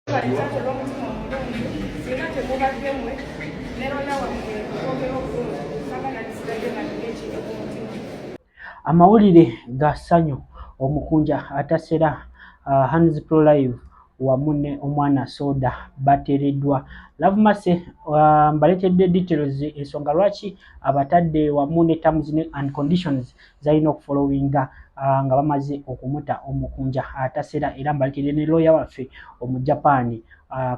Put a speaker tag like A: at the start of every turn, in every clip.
A: Mwebale taata olw'omutima omulungi, singa temubadde mmwe ne looya wammwe okwogera obulungi sanga nandisigadde nga nina ekintu ku mutima.
B: Amawulire ga ssanyu omukunja atasera Hands Pro Live wamu ne omwana soda bateereddwa. Love Mercy mbaleetedde details ensonga lwaki abatadde wamu ne terms and conditions zalina okufolowinga nga bamaze okumuta omukunja atasera era mbaleetedde ne lawyer waffe omujapaani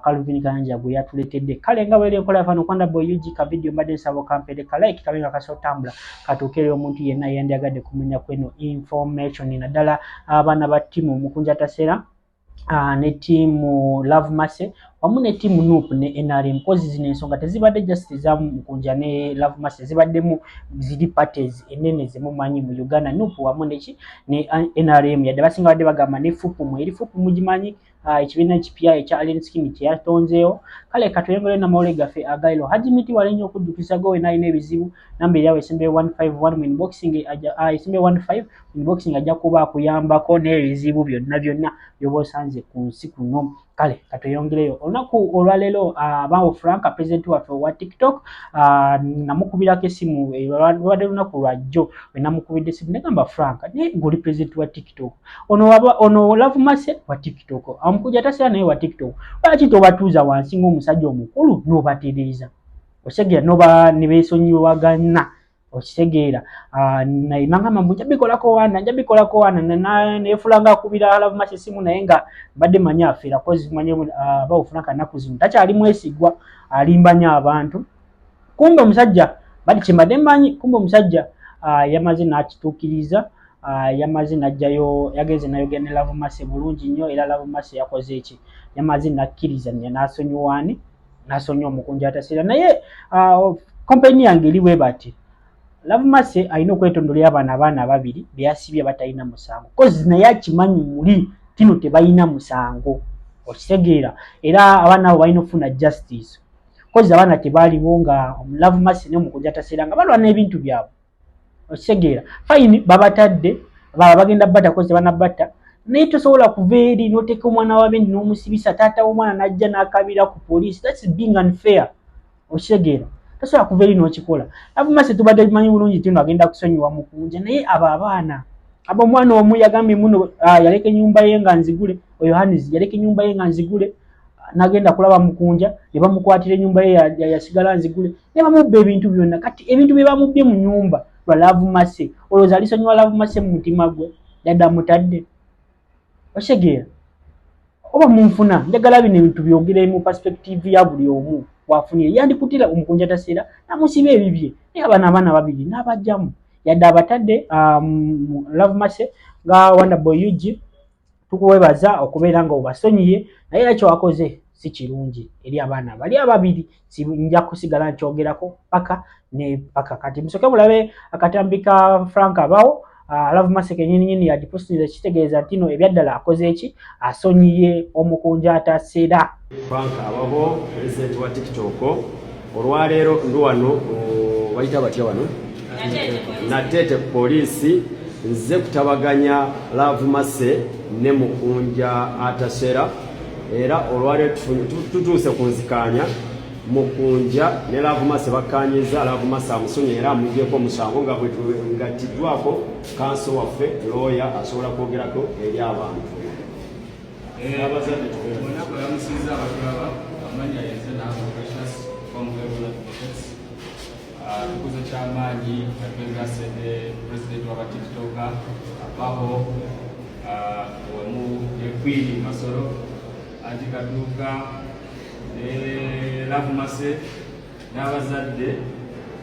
B: Calvin Kayanja gwe yatuleetedde. Kale nga bweri enkola yafano kwanda boy UG ka video mbadde nsaba okampere ka like kabe nga kasobola otambula katuuke eri omuntu yenna yandyagadde kumanya kweno information naddala abaana ba ttiimu omukunja atasera ne ttiimu Love Mercy wamu ne ttiimu NUP ne NRM kozi zino ensonga tezibadde just eza Mukunja ne Love Mercy, zibaddemu ziri parties enene zemumanyi mu Uganda, NUP wamu neki ne NRM. Yadde basinga badde bagamba ne FUPU mweri FUPU mugimanyi, ekibiina ekipya ekya Alien Skin kyeyatonzeewo. Kale katweyongere n'amawulire gaffe agaleero. Haji Miti wali nnyo okujjukiza gwe wena alina ebizibu, namba eryawo esembe 151 mu inboxing, esembe 15 inboxing ajja kuba akuyambako n'ebizibu byonna byonna by'oba osanze ku nsi kuno. Kale katweyongereyo olunaku olwaleero. Abawo Frank, president waffe owa TikTok, namukubirako essimu, lwabadde lunaku lwajjo we namukubidde essimu negamba, "Frank, naye ng'oli president wa TikTok, ono ono Love Mercy wa TikTok, omukuja tasera naye wa TikTok, lwaki tobatuuza wansi ng'omusajja omukulu n'obatereeza, okitegeera, noba ne beesonyiwagana?" Okitegeera, naye nangamba mbu nja bikolako wana, nja bikolako wana. Neefula nga akubira Love Mercy essimu, naye nga mbadde manyi afeera kozi manyi abawo Frank nnaku zino takyali mwesigwa, alimba nnyo abantu. Kumbe omusajja bali kyembadde mmanyi, kumbe omusajja yamaze n'akituukiriza, yamaze n'ajjayo, yagenze n'ayogera ne Love Mercy bulungi nnyo. Era Love Mercy yakoze eki, yamaze n'akkiriza n'asonyiwa ani, n'asonyiwa omukunja atasira. Naye company yange eri bwe bati, Love Mercy alina okwetondolera abaana ababiri beyasibye batalina musango, kozi naye akimanyi muli tino tebalina musango, okitegeera. Era abaana abo balina okufuna justice, kozi abaana tebaaliwo nga Love Mercy n'omukunja ataseera nga balwana ebintu byabwe, okitegeera. Fine, babatadde, baba bagenda batta kozi tebanabatta, naye tosobola kuva eri n'oteeka omwana wabendi n'omusibisa, taata w'omwana n'ajja n'akabira ku poliisi. That's being unfair, okitegeera. Tosobola kuva eri n'okikola. Love Mercy tubadde tumanyi bulungi tino agenda kusonyiwa mukunja, naye abo abaana abo, omwana omu yagambye muno yaleka ennyumba ye nga nzigule, oyo Hanis yaleka ennyumba ye nga nzigule, nagenda kulaba mukunja ne bamukwatira ennyumba ye yasigala nzigule ne bamubba ebintu byonna. Kati ebintu bye bamubbye mu nnyumba lwa Love Mercy, olowooza alisonyiwa Love Mercy mu mutima gwe yadde amutadde? Okitegeera oba munfuna? Njagala bino ebintu byogere mu perspective ya buli omu wafunire. Yandikutira omukunja taseera namusiba ebibye, naye abaana babiri n'abajjamu yadde abatadde. Love Mercy nga Wonder Boy UG, tukuwebaza okubeera nga obasonyiye, naye era kyewakoze si kirungi eri abaana bali ababiri. Nja kusigala nkyogerako paka ne paka. Kati musoke mulabe akatambi ka Frank abawo. Love Mercy kenyini nyini yagipostinze, kitegeeza nti no ebyaddala akoze eki, asonyiye omukunja ataseera.
C: Frank Abaho, president wa TikTok. Olwaleero ndi wano, bayita batya wano, Nateete ku poliisi. Nze kutabaganya Love Mercy ne Mukunja Atasera. Era olwaleero tutuuse ku nzikaanya, Mukunja ne Love Mercy bakkanyiza, Love Mercy amusonye era amugyeko omusango nga bwe ngattiddwako counsel waffe looya asobola kwogerako eri abantu.
D: Abazadde bonna balamusiza abatulaba. Amanya yenze Nango Precious from Level Advocates. Tukoze kyamaanyi nga twegase ne president w'aba TikToker Abaho, wamu ne Queen Masolo anti Kaduuka ne Love Mercy n'abazadde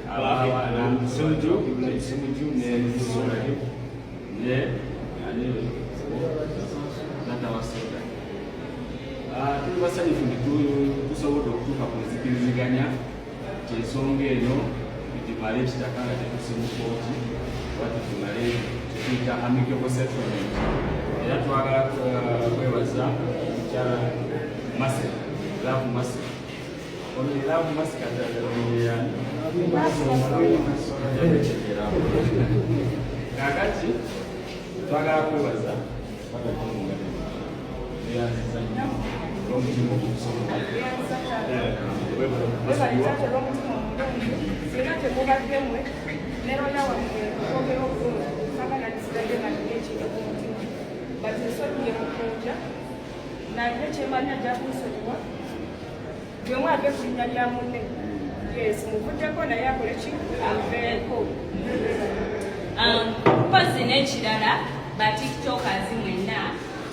D: abaana Ssemujju, Ssemujju ne ne ani Natawa Soda. Tuli basanyufu nti tusobodde okutuuka ku nzikiriziganya nti ensonga eno tugimale ekitaka nga tetuse mu kooti oba tugimale kyetuyita amicable settlement. Era twagala kwebaza mukyala Mercy, Love Mercy. Ono ye Love Mercy katayani. Kaakati twagala kwebaza, neyanziza nnyo. Olw'omutima ogukusobola.
A: Webale taata olw'omutima omulungi. Singa temubadde mmwe ne looya wammwe okwogera obulungi, saagala nsigadde nga nina ekintu ku mutima. But nsonyiye Mukunja, naye kyemanyi ajja kunsonyiwa. Buli omu ave ku linnya lya munne. Yes, muvuddeko naye akole ki? Aveeko.
E: Mpozi n'ekirala, ba tiktokers mwenna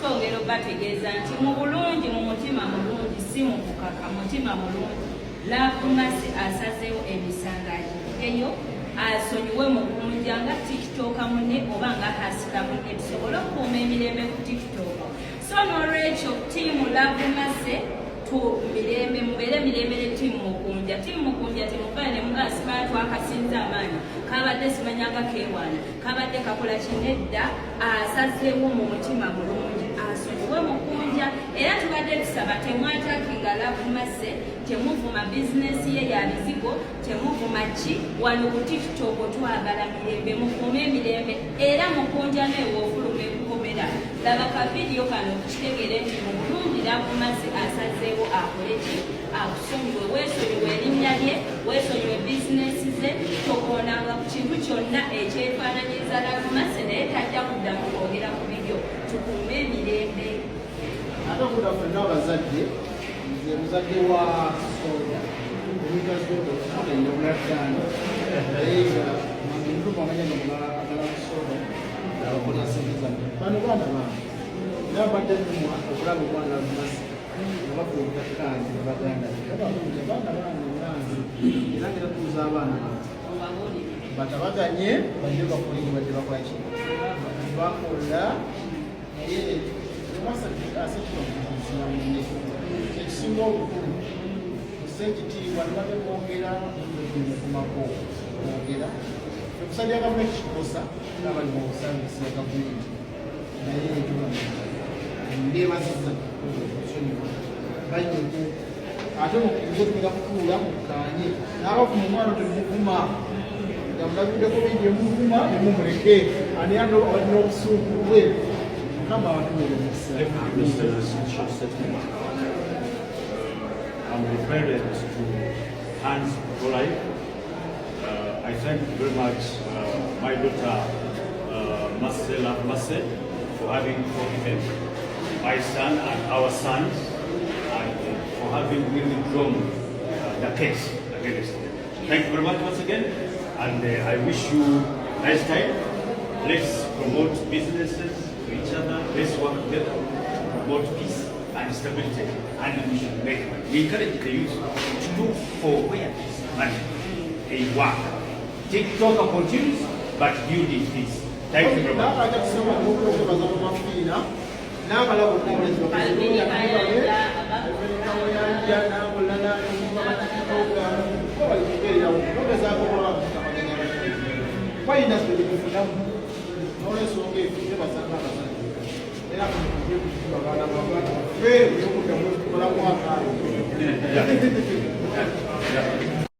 E: twongera obategeeza nti mu bulungi, mu mutima mulungi, si mu kukaka, mutima mulungi, Love Mercy asazeewo emisango agigyeyo, asonyiwe Mukunja nga tiktoker munne oba nga hustler munne, tusobole okukuuma emirembe ku TikTok. So n'olwekyo team Love Mercy tu mirembe, mubeere mirembe ne team Mukunja. Team Mukunja temuvayo ne mugaa simanya twakasinza amaanyi, kabadde simanya nga keewaana, kabadde kakola kinedda. Asazeewo mu mutima mulungi asonyiwe Mukunja, era tubadde tusaba temwatakinga Love Mercy, temuvuma bizinesi ye ya bizigo, temuvuma ki wano ku TikTok. Twagala mirembe, mukuume emirembe. Era Mukunja neewe ofuluma ekukomera, laba ka vidiyo kano kitegeere nti mu bulungi Love Mercy asazeewo akole ki? Akusonyiwe. Weesonyiwe erinnya lye, weesonyiwe bizinesi ze, tokoonanga ku kintu kyonna ekyefaananyiriza Love Mercy, naye tajja kuddamu kwogera ku bibyo. Tukuume emirembe.
F: Ate okudda ffenna abazadde, nze muzadde wa Soda omwita Soda, naye nga mange nga mulala agala ku Soda abakola sente zange. Bano baana bange, era mbadde nnumwa okulaba omwana Lumasi nga bafuuka kandi baganda be baana bange nganze, era ngera kuuza abaana bange batabaganye, bajje bakole, badde bakola ki bakola, naye asekitokuzira munne. Ekisinga obukulu musse ekitiibwa, tubadde kwogera mukumako kwogera okusajja gavumenti kikosa abali mu service ya gavumenti, naye ekyo ndebaziza okusonyiwa banyuku, ate mukkirize tugenda kutuula mukkaanye n'abavuma omwana temuvuma nga mulabiddeko bingi emuvuma nemumuleke ani ano alina obusungu bwe. Mukama abatuweere omukisa.
G: Mr. Statement. I'm the parent to Hans Golai. I thank you very much, my daughter Marcela Masse, for having forgiven my son and our sons, and for having withdrawn the case against them. Thank you very much once again, and I wish you nice time. Let's promote businesses to each other. Let's work together, promote peace and stability, and we should make money. We encourage the youth to look for where is money. They work. TikTok continues, but building peace. Thank you very much.
F: Ajja kusaba n'okwebaza mumafiina n'abala bonna abalezi n'abulala n'ogezaako kuba industry gyetufunamu. N'olwensonga eyo tebazanga abazadde era abaana baffe okuddamu okukolamu amaanyi.